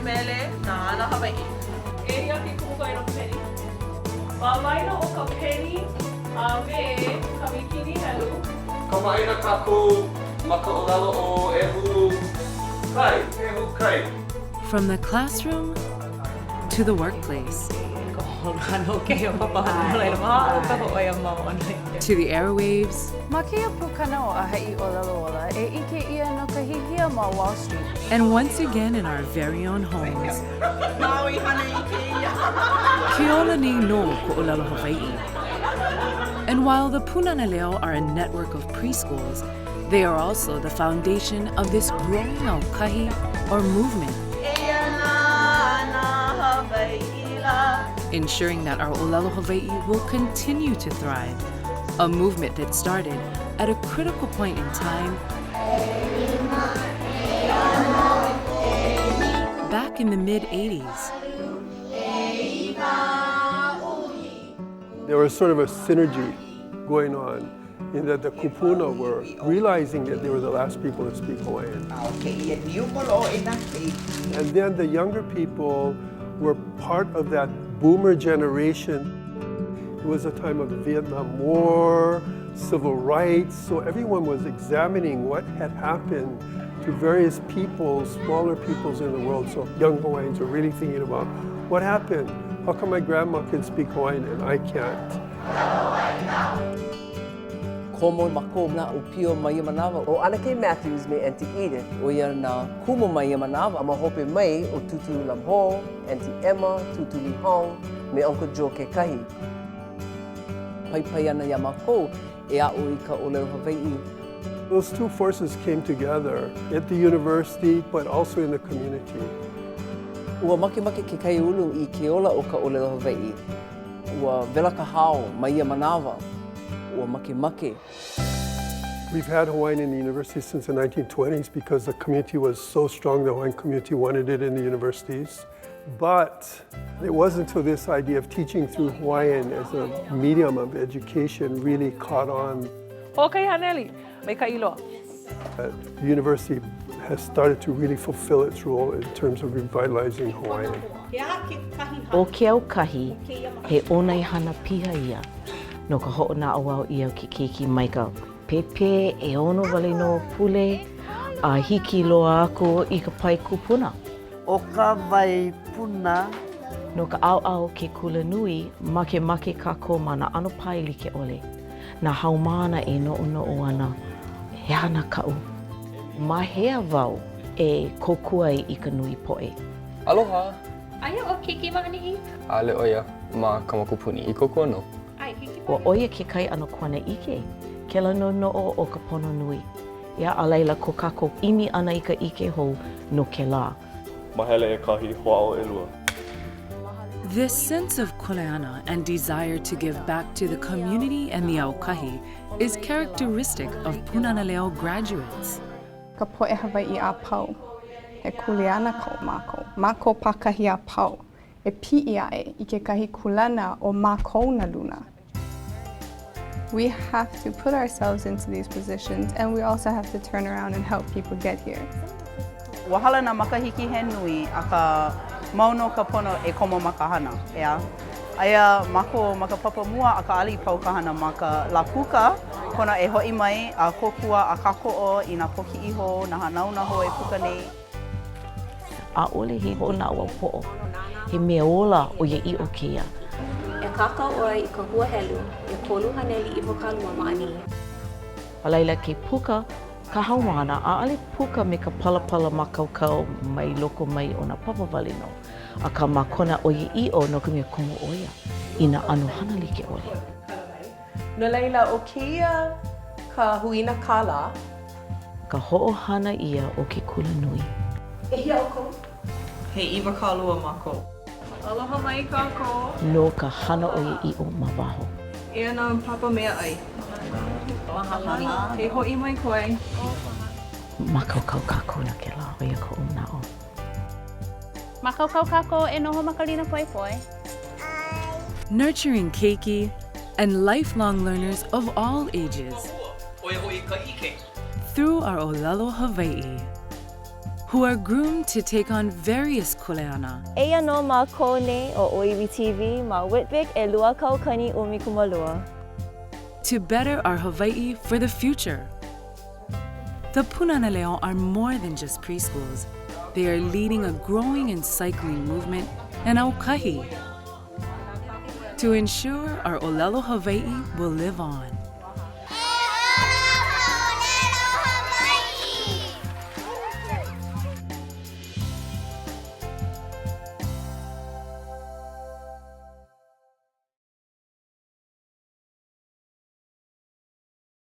mele nā ana Hawaiʻi. Eia ke kumukaena peni. Ma waena o ka peni a me ka mīkini helu. Kamaʻāina kākou ma ka ʻōlelo ʻo ʻEhu Kai, ʻEhu Kai. From the classroom to the workplace. To the airwaves. Ma kēia pukana o ʻĀhaʻi ʻŌlelo Ola e ʻike ʻia no ka hihia ma Wall Street. And once again in our very own homes. Ke ola nei nō ka ʻōlelo Hawaiʻi. And while the Pūnana Leo are a network of preschools, they are also the foundation of this growing aukahi or movement. Ensuring that our ʻōlelo Hawaiʻi will continue to thrive, a movement that started at a critical point in time back in the mid 80s. There was sort of a synergy going on in that the kupuna were realizing that they were the last people to speak Hawaiian. And then the younger people were part of that boomer generation. It was a time of the Vietnam War, civil rights, so everyone was examining what had happened to various peoples, smaller peoples in the world. So young Hawaiians were really thinking about what happened? How come my grandma can speak Hawaiian and I can't? Komo mākou nā ʻōpio ma ia manawa. ʻO ʻAnakē Matthews me Aunty Edith, ʻo ia nā kumu ma ia manawa. A ma hope mai ʻo Tūtū Lam Ho, Aunty Emma, Tūtū Lee Hong, me Uncle Joe kekahi. Paipai ana iā mākou e aʻo i ka ʻōlelo Hawaiʻi. Those two forces came together at the university but also in the community. Ua makemake ke kaiāulu i ke ola o ka ʻōlelo Hawaiʻi. Ua wela ka hao ma ia manawa. Ua makemake. We've had Hawaiian in the university since the 1920s because the community was so strong, the Hawaiian community wanted it in the universities. But it wasn't until this idea of teaching through Hawaiian as a medium of education really caught on. Hoʻokahi haneli, maikaʻi loa. That the university has started to really fulfill its role in terms of revitalizing Hawaiian. ʻO ke aukahi, he ʻōnaehana piha ia no ka hoʻonaʻauao ʻia o ke keiki mai ka pēpē ʻeono wale nō pule a hiki loa aku i ka pae kupuna. ʻO ka wai puna. No ka ʻaoʻao ke kulanui, makemake kākou ma nā ʻano pae like ʻole. Nā haumāna e noʻonoʻo ana, he aha nā kaʻu? Ma hea wau e kōkua ai i ka nui poʻe? Aloha! Aia ʻo Keiki ma ʻaneʻi? ʻAʻole ʻo ia ma ka mokupuni. I kōkua nō. ʻAe, hiki Ua ʻo ia kekahi ʻano kuanaʻike, kēlā noʻonoʻo o ka pono nui. Ia, a laila ko kākou ʻimi ʻana i ka ʻike hou no kēlā. Mahele ʻekahi, hoʻāʻo ʻelua. This sense of kuleana and desire to give back to the community and the aukahi is characteristic of Pūnana Leo graduates. Ka poʻe Hawaiʻi a pau, he kuleana ko mākou. Mākou pākahi a pau e piʻi aʻe i kekahi kūlana ʻo mākou nā luna. We have to put ourselves into these positions and we also have to turn around and help people get here. Ua hala nā makahiki he nui, akā mau nō ka pono e komo ma ka hana, ʻeā? Aia mākou ma ka papa mua akā ʻaʻole i pau ka hana ma ka lā kūkā, pono e hoʻi mai a kōkua a kākoʻo i nā pōkiʻi hou, nā hanauna hou e puka nei. ʻAʻole he hoʻonaʻauao poʻo, he mea ola ʻoiaʻiʻo kēia. E kākau ʻoe i ka huahelu 320 ma ʻaneʻi. A laila ke puka ka haumāna, ʻaʻole puka me ka palapala mākaukau mai loko mai o nā papa wale nō, akā ma kona ʻoiaʻiʻo no ka mea komo ʻo ia i nā ʻano hana like ʻole. No laila, ʻo kēia ka huina kālā. Ka hoʻohana ʻia o ke kulanui. ʻEhia ʻoukou? He 20 mākou. Aloha mai kākou. No ka hana ʻoiaʻiʻo ma waho. Eia nā papa meaʻai. Mahalo. E hoʻi mai koe. Mākaukau kākou no kēlā, ʻo ia koʻu manaʻo. Mākaukau kākou e noho ma ka lina poepoe. Nurturing keiki and lifelong learners of all ages. ʻO ia hoʻi ka ʻike. Through our ʻōlelo Hawaiʻi. who are groomed to take on various kuleana. Eia nō mākou nei ʻo ʻŌiwi TV ma WITBIC 2012. To better our Hawaii for the future. The Pūnana Leo are more than just preschools. They are leading a growing and cycling movement in Aukahi to ensure our Olelo Hawaii will live on.